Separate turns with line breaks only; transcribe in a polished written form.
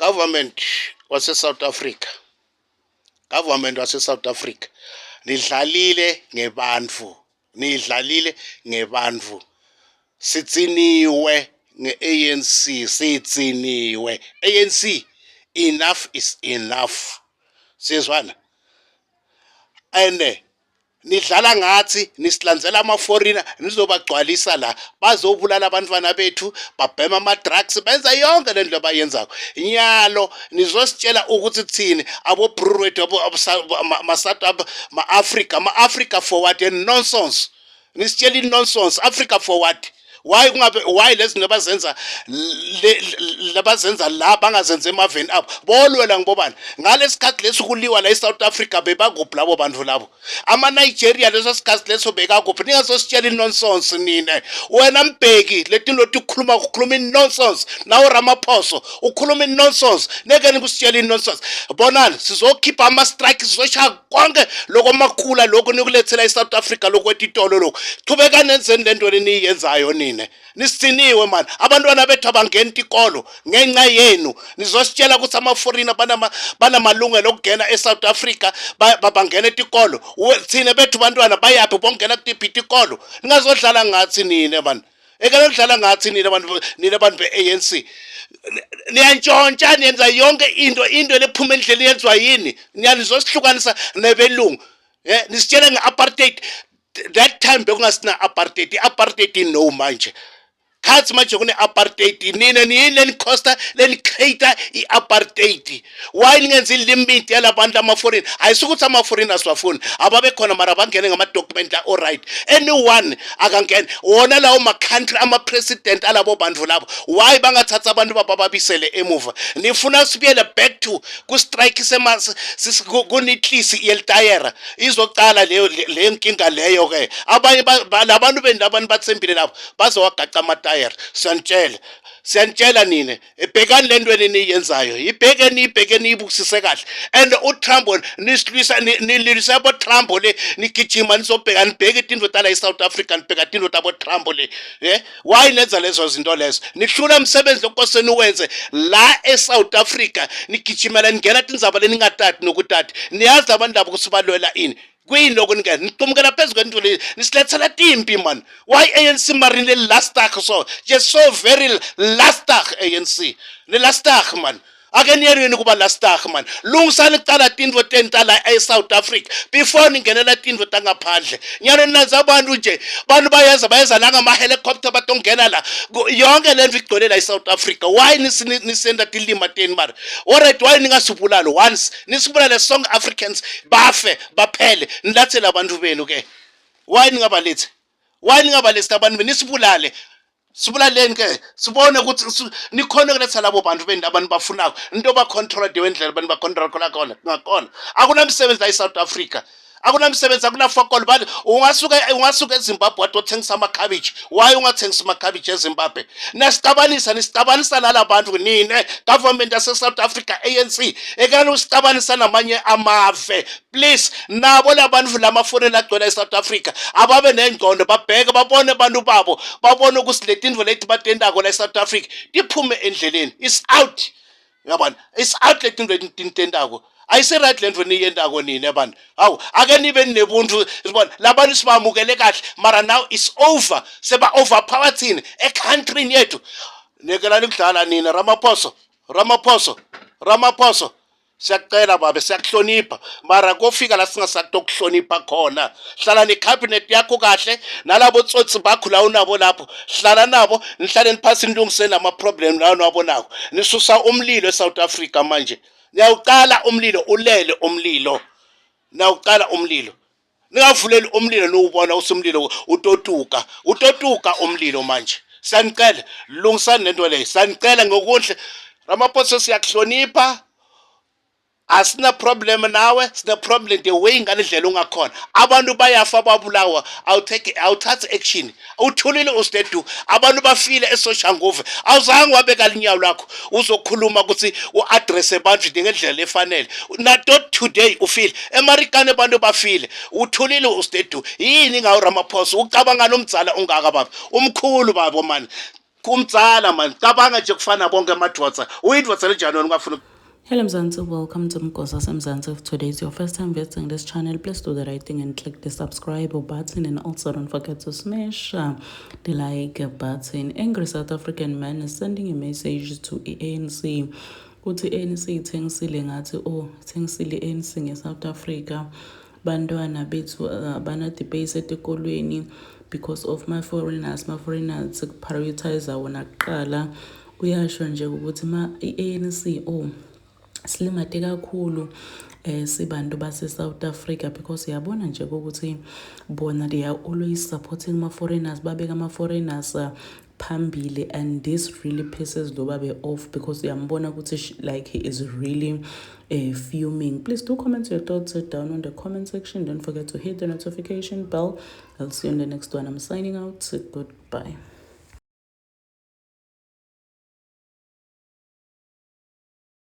Government wase South Africa, government wase South Africa, nidlalile ngebantfu, nidlalile ngebantfu. Sitsiniwe nge-ANC, sitsiniwe. ANC, enough is enough. Sizwana? And nidlala ngathi, nisilandzela ama-foreigner, nizobagcwalisa la, bazobulala abantwana bethu, babhema ama-drugs, benza yonke le nto abayenzako. Nyalo nizositshela ukuthi thini abo-brurwethu, ma-Africa, ma-Africa forward and nonsense. Nisitshela i-nonsense. Africa forward, why kungabe, why lezi zinto abazenza labazenza la bangazenzi emaveni abo? Bolwela ngibobani ngalesikhathi leso kuliwa la eSouth Africa? Bebakuphi labo bantu labo? Ama-Nigeria leso sikhathi leso bekakuphi? Ningazositshela i-nonsense nine. Wena Mbheki, letinto tikhuluma, ukhuluma i-nonsense. Nawe Ramaphosa, ukhuluma i-nonsense. Neke nikusitshela i-nonsense. Bonani, sizokhipha ama-strike, sizoshaya konke loko makhula lokhu nikulethela i-South Africa lokwetitolo lokhu. Chubekani nenzeni le nto leniyenzayo nine. Nisithiniwe mani, abantwana bethu abangeni tikolo ngenxa yenu. Nizositshela ukuthi ama-foreigner banamalungelo okungena e-South Africa, bangena etikolo. Thina bethu bantwana bayaphi? Bongena kutiphi itikolo? Ningazodlala ngathi nine bani, ekele nidlala ngathi nina bantu, nina bantu be-ANC. Niyantshontsha, niyenza yonke into lephuma endleleni yenziwa yini. Niyalizosihlukanisa nebelungu. Nisitshela nge-apartheid. That time bekungasina apartheid. I-apartheid no, manje khathi manje kune-apartheid. Nina niyini lenikhosta, leni-create i-apartheid? Why ningenzi i-limit yalabantu ama-foreign? Ayisukuthi ama-foreign asiwafuni, ababe khona, mara bangene ngama-document la-alright. Anyone akangene wona lawo ma-country. Ama-president alabo bantu labo, why bangathatha abantu babo bababisele emuva? Nifuna sibuyele back to ku-strike kunitlisi yelitayera. Izocala leyo nkinga leyo ke. Abanye labantu beni, labantu bathembile lapho, bazowagaca amatayera. Siyanitshela, siyanitshela nine, ebhekani le nto eniyenzayo, ibhekeni, ibhekeni, ibukisise kahle. And uTrump nisilwisa, nilwisa abo Trump le. Nigijima nizobheka, nibheke itinto tala eSouth Africa, nibheka tinto tabo Trump le. Why nenza lezo zinto lezo? Nihlula umsebenzi lokose niwenze la eSouth Africa, nigijimela ningena tindzaba leningatati nokutati. Niyazi abantu labo ukuthi balwela ini. Kuyini lokho ningena niqhumukela phezu kwento le, nisilethela timpi man? Why ANC marine le lastig so, just so very lastig? ANC le lastig man. Ake niyekeni kuba lastig man. Lungisani kucala tintfo tenta la e-South Africa before ningenela tintfo tangaphandle. Nyalo nanzi abantu nje, bantu bayeza, bayeza la ngama-helicopter, batongena la. Yonke le nto igcwele la e-South Africa. Why nisenda tilima teni mara? Alright, why ningasibulali once, nisibulale sonke Africans, bafe baphele, nilathele abantu benu ke? Why ningabalethi? Why ningabalethi abantu benu? Nisibulale, sibulaleni ke, sibone ukuthi nikhona ukuletha labo bantu beni abantu bafunako into ba-controla de wendlela abantu ba-controla khona khona ngakhona. Akunamsebenzi la e-South Africa, akunamsebenzi, akunafokolo. Bani ungasuka eZimbabwe wathi othengisa amakhabishi. Why ungathengisa amakhabishi eZimbabwe? Nasicabanisa, nisicabanisa nala bantu nine, government yase-South Africa, ANC. Ekani usicabanisa namanye amave, please. Nabo labantu lama-foreign agcwele e-South Africa ababe nengqondo, babheke, babone abantu babo, babone ukuthi le tintfo leti batentako la e-South Africa tiphume endleleni. It's out, yabona, it's out le tintfo leti tintentako. Ayisi-right le nto niyentako nine bantu. Hawu, ake nibe nebuntu. Sibona labantu sibamukele kahle, mara now it's over, seba overpower thina e-countryni yethu. Nekelani kudlala nina. Ramaphosa, Ramaphosa, Ramaphosa, siyakucela babe, siyakuhlonipha, mara kofika la singasakutokuhlonipha khona. Hlala ne-cabinet yakho kahle, nalabo tsotsi bakho la unabo lapho, hlala nabo, nihlale niphasi, nilungiseni ama-problem lawo niwabonako. Nisusa umlilo eSouth Africa manje, niyawuqala umlilo, ulele umlilo, niyawuqala umlilo. Ningavuleli umlilo niwubona usumlilo utotuka, utotuka umlilo manje. Siyanicela, lungisani lento leyo, siyanicela ngokuhle. Ramaphosa, siyakuhlonipha, asina problem nawe, sine problem the way ngalendlela ungakhona. Abantu bayafa, babulawa, awutheke, awuthathi action, uthulile, ustedu. Abantu bafile eSoshanguve, awuzange wabeka linyawo lakho uzokhuluma ukuthi u-address abantu ngendlela efanele. Not today ufile eMarikana, abantu bafile, uthulile, ustedu. Yini ngawo Ramaphosa? Ucabanga nomdzala ungaka baba, umkhulu babo mani. Kumdzala mani, cabanga nje kufana bonke amadvodza. Uyindvodza lenjani wena ungafuni?
Hello Mzansi, welcome to Mgosa Mzansi. If today is your first time visiting this channel, please do the right thing and click the subscribe button, and also don't forget to smash the like button. Angry South African man is sending a message to ANC. Uthi ANC ithengisile ngathi, oh, ithengisile ANC ngeSouth Africa. Bantwana bethu bana-debate etikolweni because of my foreigners, my foreigners prioritize wona kuqala. Uyasho nje ukuthi ma i-ANC, oh, silimate kakhulu sibantu base South Africa, because uyabona nje ukuthi bona they are always supporting ama foreigners, babeka ama foreigners phambili, and this really pisses lo babe off because uyambona ukuthi like he is really fuming. Please do comment your thoughts down on the comment section. Don't forget to hit the notification bell. I'll see you in the next one. I'm signing out. Goodbye.